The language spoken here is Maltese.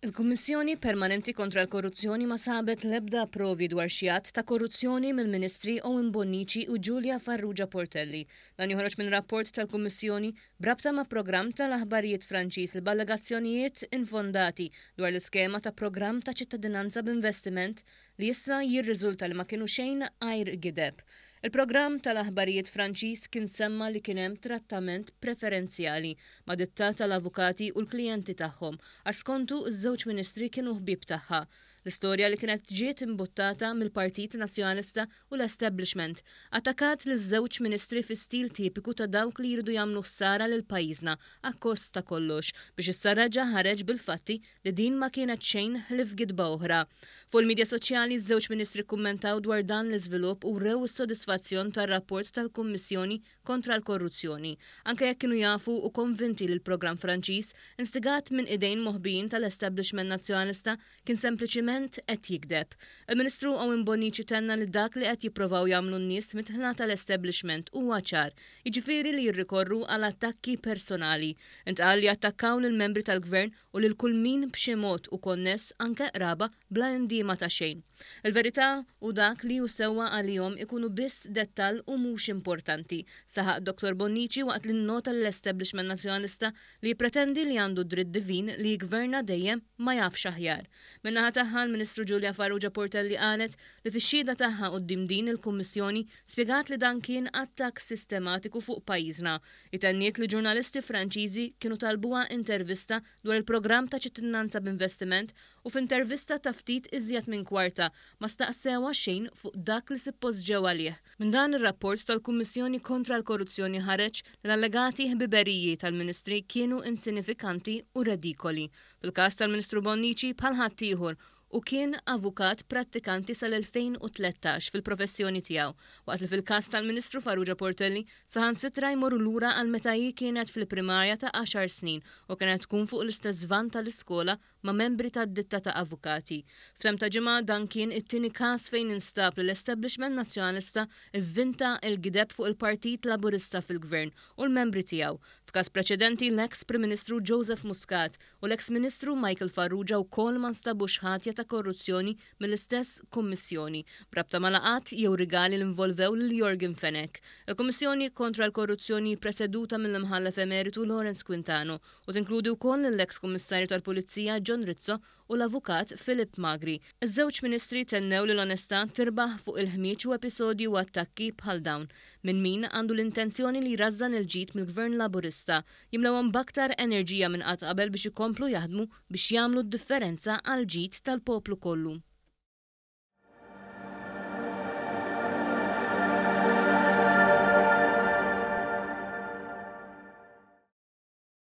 Il-Kummissjoni Permanenti kontra l-Korruzzjoni ma sabet l-ebda provi dwar xi att ta' korruzzjoni mill-Ministri Owen Bonnici u Julia Farrugia Portelli. Dan joħroġ minn rapport tal-Kummissjoni b'rabta ma' programm tal-aħbarijiet Franċiż li b'allegazzjonijiet infondati dwar l-iskema ta' programm ta' ċittadinanza b'investiment li issa jirriżulta li ma kienu xejn għajr gideb. Il-programm tal-aħbarijiet Franċiż kien semma li kien hemm trattament preferenzjali ma' ditta tal-avukati u l-klijenti tagħhom għax skontu ż-żewġ ministri kienu ħbieb tagħha. L-istorja li kienet ġiet imbuttata mill-Partit Nazzjonalista u l-establishment attakat liż-żewġ ministri fi stil tipiku ta' dawk li jridu jagħmlu ħsara lil pajjiżna akkost ta' kollox biex issa reġa' ħareġ bil-fatti li din ma kienet xejn ħlief gidba oħra. Fuq il-midja soċjali ż-żewġ ministri kkummentaw dwar dan l-iżvilupp u wrew is-sodisfazzjon tar-rapport tal-Kummissjoni kontra l-Korruzzjoni, anke jekk kienu jafu u konvinti li l-programm Franċiż, instigat minn idejn moħbijin tal-establishment Nazzjonalista, kien sempliċiment qed jigdeb. Il-Ministru Owen Bonnici tenna li dak li qed jipprovaw jagħmlu n-nies midħla tal-establishment huwa ċar, jiġifieri li jirrikorru għal attakki personali. Intqal li attakkaw lill-membri tal-Gvern u lil kull min b'xi mod hu konness anke qraba bla indiema ta' xejn. Il-verità u dak li hu sewwa għalihom ikunu biss dettall u mhux importanti, saħaq Dottor Bonnici waqt li nnota li l-establishment Nazzjonalista li jippretendi li għandu d-dritt divin li jiggverna dejjem ma jafx aħjar. Min-naħa tagħha l-Ministru Julia Farrugia Portelli qalet li fix-xhieda tagħha quddiem din il-Kummissjoni spjegat li dan kien attakk sistematiku fuq pajjiżna. Hi tenniet li ġurnalisti Franċiżi kienu talbuha intervista dwar il-programm ta' ċittadinanza b'investiment u f'intervista ta' ftit iżjed minn kwarta ma staqsewha xejn fuq dak li sippost ġew għalih. Minn dan ir-rapport tal-Kummissjoni kontra l-Korruzzjoni ħareġ li l-allegati ħbiberiji tal-Ministri kienu insinifikanti u redikoli. Fil-każ tal-Ministru Bonnici, bħal ħaddieħor, Hu kien avukat prattikanti sal-2013 fil-professjoni tiegħu, waqt li fil-każ tal-Ministru Farrugia Portelli saħansitra jmorru lura għal meta hi kienet fil-primarja ta' għaxar snin u kienet tkun fuq l-istess vann tal-iskola ma' membri tad-ditta ta' avukati. F'temp ta' ġimgħa dan kien it-tieni każ fejn instab li l-establishment Nazzjonalista vvinta l-gideb fuq il-Partit Laburista fil-Gvern u l-membri tiegħu. F'każ preċedenti l-eks Prim Ministru Joseph Muscat u l-eks Ministru Michael Farrugia wkoll ma nstabux ħatja ta' korruzzjoni mill-istess Kummissjoni, b'rabta ma' laqgħat jew rigali li involvew lil Yorgen Fenech. Il-Kummissjoni kontra l-Korruzzjoni hi preseduta mill-Imħallef Emeritu Lawrence Quintano u tinkludi wkoll lill-eks Kummissarju tal-Pulizija John Rizzo u l-Avukat Philip Magri. Iż-żewġ Ministri tennew li l-onestà tirbaħ fuq il-ħmieġ u episodji u attakki bħal dawn minn min għandu l-intenzjoni li jrażżan il-ġid mill-Gvern Laburista jimlewhom b'aktar enerġija minn qatt qabel biex ikomplu jaħdmu biex jagħmlu d-differenza għall-ġid tal-poplu kollu.